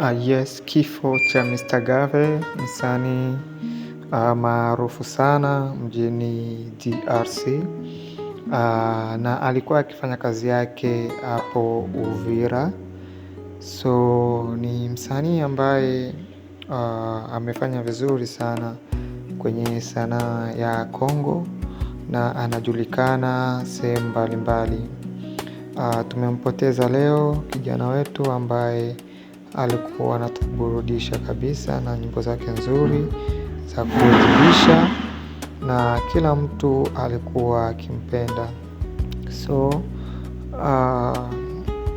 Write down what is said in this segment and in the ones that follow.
Yes, kifo cha Mr. Gave, msanii maarufu sana mjini DRC. Na alikuwa akifanya kazi yake hapo Uvira. So ni msanii ambaye amefanya vizuri sana kwenye sanaa ya Kongo na anajulikana sehemu mbalimbali. Tumempoteza leo kijana wetu ambaye alikuwa anatuburudisha kabisa na nyimbo zake nzuri za kuelimisha na kila mtu alikuwa akimpenda. So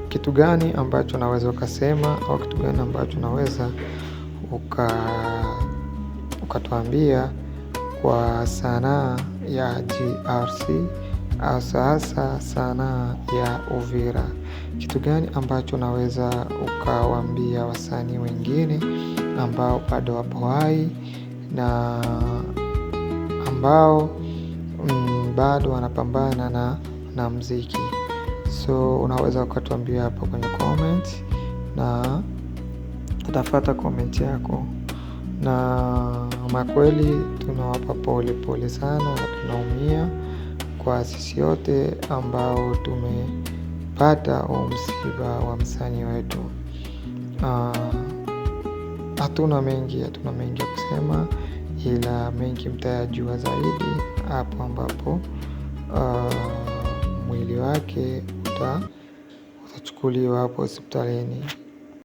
kitu gani ambacho naweza ukasema au kitu gani ambacho naweza ukatuambia kwa sanaa ya DRC hasa hasa sanaa ya Uvira? Kitu gani ambacho naweza ukawaambia wasanii wengine ambao bado wapo hai na ambao bado wanapambana na mziki? So unaweza ukatuambia hapo kwenye comment na tutafuata comment yako. Na makweli tunawapa pole pole sana na tunaumia kwa sisi wote ambao tumepata huu msiba wa msanii wetu. Hatuna mengi, hatuna mengi ya kusema, ila mengi mtayajua zaidi hapo ambapo mwili wake utachukuliwa hapo hospitalini.